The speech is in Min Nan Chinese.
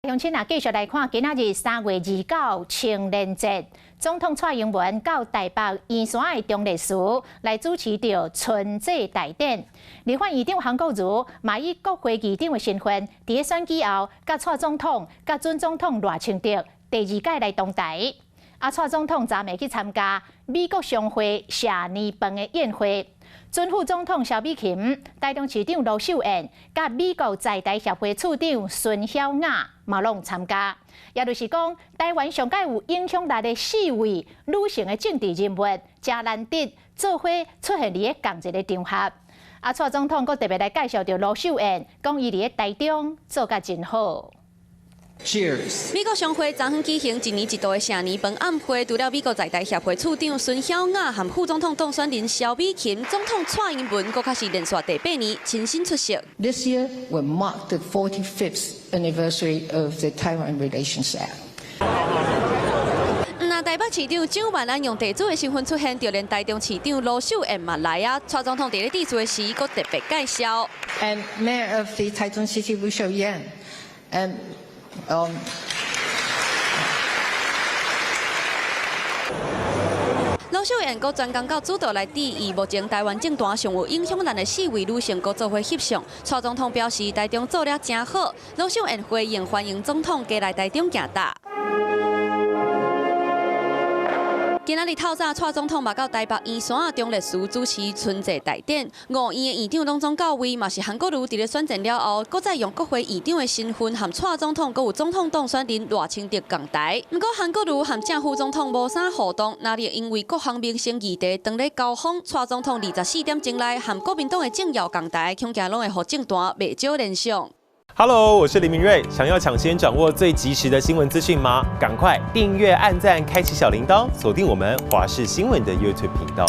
鄉親啊，繼續來看今仔日3月29情人節，總統蔡英文到台北圓山的忠烈祠來主持著春祭大典。立法院長韓國瑜嘛以國會議長的身份，佇咧選舉後，佮蔡總統、佮準總統賴清德第二屆來同台。啊，蔡總統昨暝去參加美國商會謝年飯的宴會。準副總統蕭美琴、台中市長盧秀燕、佮美國在台協會處長孫曉雅嘛攏參加。也就是講，台灣上蓋有影響力的四位女性的政治人物，誠難得做伙出現佇咧仝一个場合。啊，蔡總統閣特別來介紹著盧秀燕，講伊佇咧台中做甲真好。 Cheers！美國商會昨昏舉行一年一度的謝年飯暗會，除了美國在台協會處長孫曉雅和副總統當選人蕭美琴，總統蔡英文閣較是連續第八年親身出席。 This year will mark the 45th anniversary of the Taiwan Relations Act. 若台北市長蔣萬安用地主的身份出現，就連台中市長盧秀燕嘛來啊。蔡總統佇咧致辭的時，閣特別介紹。 And Mayor of the Taichung City Wu Shou-yen and 盧秀燕閣專工到主桌來致意，目前台灣政壇上有影響力的四位女性閣做伙翕相。蔡總統表示，台中做了誠好。盧秀燕回應歡迎總統過來台中行踏。今仔日透早，蔡總統嘛到台北圓山忠烈祠主持春祭大典。五院的院長攏總到位，嘛是韓國瑜佇咧選戰了後，閣再用國會議長的身份和蔡總統，閣有總統當選人賴清德仝台。毋過韓國瑜和正副總統無啥互動，若是因為各項民生議題當咧交鋒，蔡總統24點鐘內和國民黨的政要仝台，恐驚攏會予政壇袂少聯想。 Hello，我是林明瑞。想要搶先掌握最及時的新聞資訊嗎？趕快訂閱、按讚、開啟小鈴鐺，鎖定我們華視新聞的 YouTube 頻道。